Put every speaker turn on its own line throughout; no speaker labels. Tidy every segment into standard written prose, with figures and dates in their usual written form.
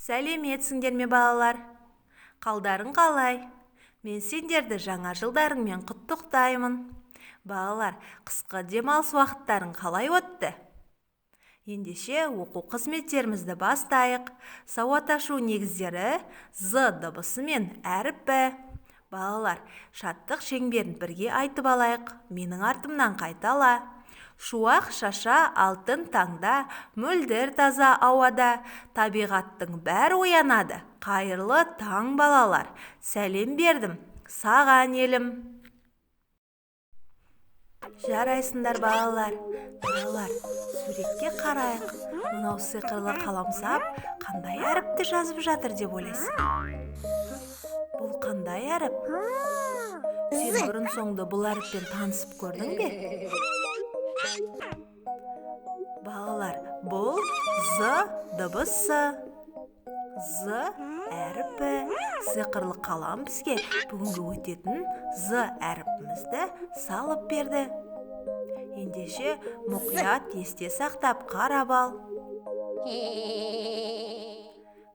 Сәлеметсіңдер ме, балалар? Қалдарың қалай? Мен сендерді жаңа жылдарыңмен құттықтаймын. Балалар, қысқы демалыс уақыттарың қалай өтті? Ендеше оқу қызметтерімізді бастайық. Сауат ашу негіздері з дыбысы мен әріпі. Балалар, шаттық шеңберін бірге айтып алайық. Менің артымнан қайтала. Шуақ шаша алтын таңда, мөлдір таза ауада, табиғаттың бәрі оянады. Қайырлы таң, балалар, сәлем бердім саған, елім. Жарайсыңдар, балалар. Балалар, суретке қарайық. Мынау сиқырлы қаламсап қандай әріпті жазып жатыр деп ойлайсың? Бұл қандай әріп? Сен бұрын соңды бұл әріппен танысып көрдің бе? Балалар, бұл з дыбысы. З әріпі. Сиқырлы қалам бізге бүгінгі өтетін з әріпімізді салып берді. Ендеше мұқият есте сақтап қарап ал.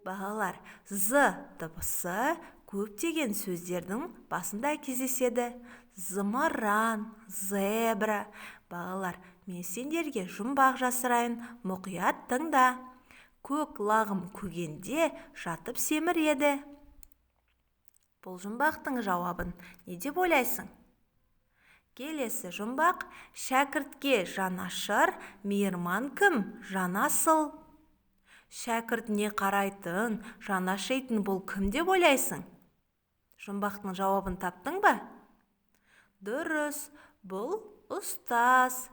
Балалар, з дыбысы көптеген сөздердің басында кездеседі. Зымыран, зебра. Балалар, мен сендерге жұмбақ жасырайын, мұқият тыңда. Көк лағым көгенде жатып семіреді. Бұл жұмбақтың жауабын не деп ойлайсың? Келесі жұмбақ: шәкіртке жанашыр, мейірман кім? Жанасыл. Шәкіртіне қарайтын, жанашитын бұл кім деп ойлайсың? Жұмбақтың жауабын таптың ба? Дұрыс, бұл ұстаз.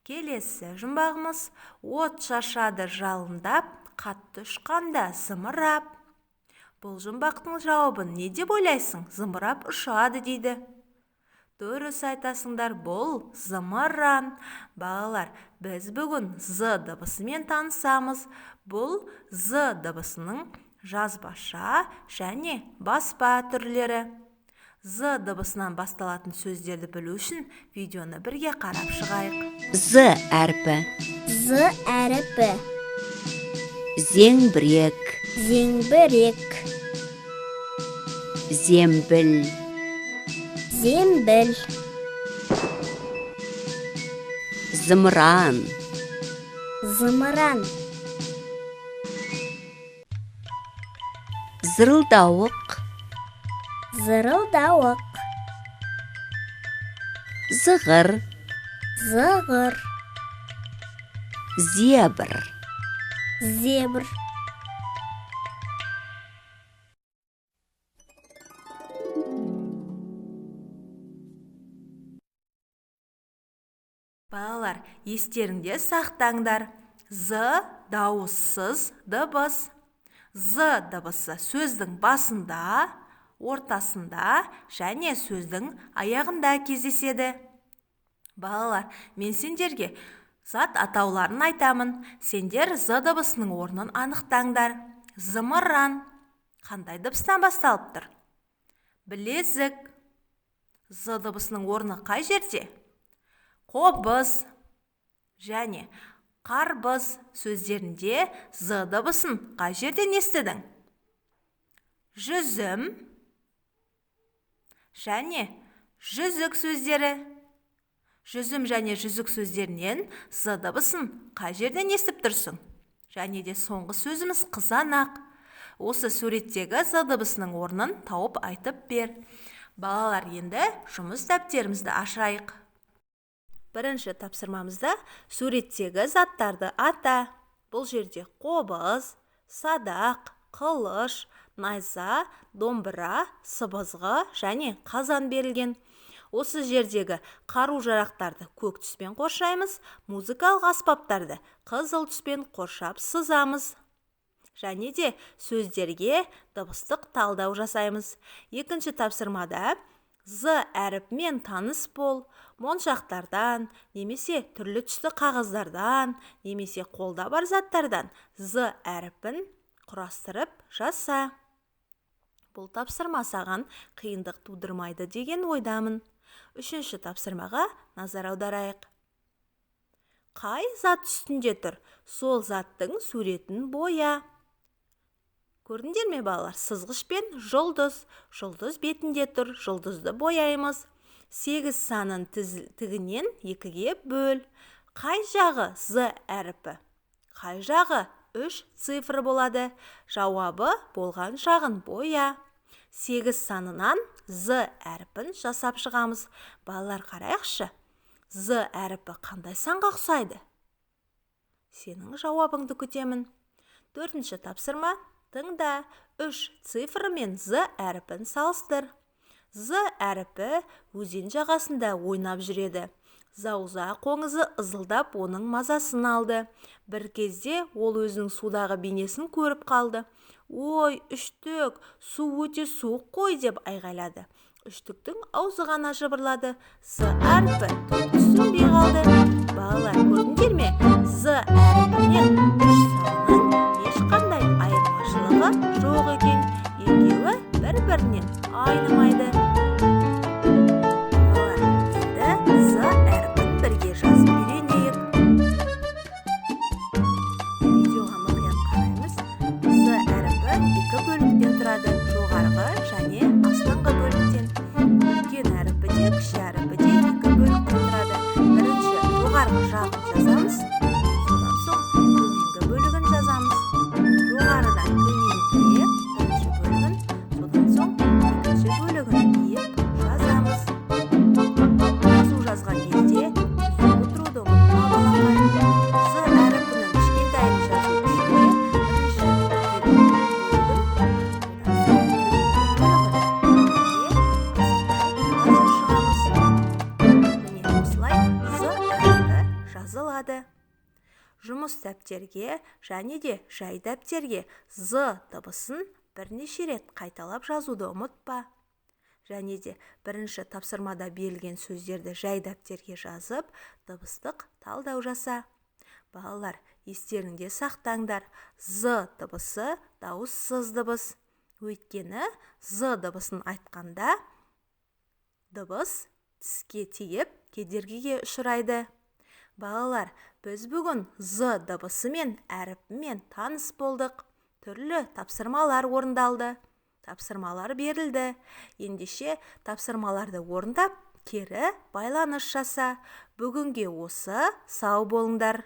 Келесі жұмбағымыз: от шашады жалындап, қатты ұшқанда зымырап. Бұл жұмбақтың жауабын не деп ойлайсың? Зымырап ұшады дейді. Дұрыс айтасыңдар, бұл зымыран. Балалар, біз бүгін з дыбысымен танысамыз. Бұл з дыбысының жазбаша және баспа түрлері. З дыбысынан басталатын сөздерді білу үшін видеоны бірге қарап шығайық.
З әрпі.
З әріпі.
Зеңбірек.
Зеңбірек.
Зембіл.
Зембіл.
Зымыран.
Зымыран.
Зырылдауық.
Зырылдауық.
Зығыр.
Зығыр.
Зебр.
Зебр.
Балалар, естеріңде сақтаңдар. З дауыссыз дыбыс. З дыбысы сөздің басында, ортасында және сөздің аяғында кездеседі. Балалар, мен сендерге зат атауларын айтамын. Сендер з дыбысының орнын анықтаңдар. Зымыран қандай дыбыстан басталып тұр? Білезік. З дыбысының орны қай жерде? Қобыз және қарбыз сөздерінде з дыбысын қай жерден естідің? Жүзім және жүзік сөздері. Жүзім және жүзік сөздерінен з дыбысын қай жерден естіп тұрсың? Және де соңғы сөзіміз қызанақ. Осы суреттегі з дыбысының орнын тауып айтып бер. Балалар, енді жұмыс дәптерімізді ашайық. Бірінші тапсырмамызда суреттегі заттарды ата. Бұл жерде қобыз, садақ, қылыш, найза, домбыра, сыбызғы және қазан берілген. Осы жердегі қару-жарақтарды көк түспен қоршаймыз, музыкалық аспаптарды қызыл түспен қоршап сызамыз. Және де сөздерге дыбыстық талдау жасаймыз. Екінші тапсырмада з әріпімен таныс бол. Моншақтардан, немесе түрлі түсті қағаздардан, немесе қолда бар заттардан з әріпін құрастырып жаса. Бұл тапсырма саған қиындық тудырмайды деген ойдамын. Үшінші тапсырмаға назар аударайық. Қай зат үстінде тұр, сол заттың суретін боя. Көрдіңдер ме, балалар? Сызғыш пен жұлдыз. Жұлдыз бетінде тұр. Жұлдызды бояймыз. 8 санын тігінен 2-ге бөл. Қай жағы З әріпі? Қай жағы 3 цифры болады? Жауабы болған жағын боя. 8 санынан З әрпін жасап шығамыз. Балалар, қарайықшы. З әрпі қандай санға ұқсайды? Сенің жауабыңды күтемін. Төртінші тапсырма. Тыңда. 3 цифры мен З әрпін салыстыр. З әрпі өзен жағасында ойнап жүреді. Зауза қоңызы ызылдап оның мазасын алды. Бір кезде ол өзінің судағы бейнесін көріп қалды. Ой, үштік, су өте суық қой, деп айғайлады. Үштіктің аузы ғана жыбырлады. З әрпі түк түсінбей қалды. Балалар, көрдіңдер ме? З әрпінен 3 санының ешқандай айырмашылығы жоқ екен. Екеуі бір-бірінен айнымайды. Балалар, енді З әрпін бірге жазып үйренейік. Видеоға мұқият қараймыз. З әрпі екі бөліктен тұрады. Жоғарғы және астыңғы бөліктен. Үлкен әрпі де, кіші әрпі де екі бөліктен тұрады. Бірінші жоғарғы жағын жазамыз. Содан соң төменгі бөлігін жазамыз. Жоғарыдан төменге бірінші бөлігін, содан соң екінші бөлігін иіп жазамыз. Жазу жазған кезде түзу отыруды ұмытпа, балақай. З әрпінің кішкентайын жазу үшін де бірінші үлкен бөлігін, одан соң төменгі бөлігін бірге асықпай жазып шығамыз. Міне, осылай З әрпі жазылады. Жұмыс дәптерге және де жай дәптерге З дыбысын бірнеше рет қайталап жазуды ұмытпа. Және де бірінші тапсырмада берілген сөздерді жай дәптерге жазып, дыбыстық талдау жаса. Балалар, естеріңде сақтаңдар. З дыбысы дауыссыз дыбыс. Өйткені З дыбысын айтқанда дыбыс тіске тиіп, кедергіге ұшырайды. Балалар, біз бүгін З дыбысымен, әріпімен таныс болдық. Түрлі тапсырмалар орындалды. Тапсырмалар берілді. Ендеше тапсырмаларды орындап, кері байланыс жаса. Бүгінге осы, сау болыңдар.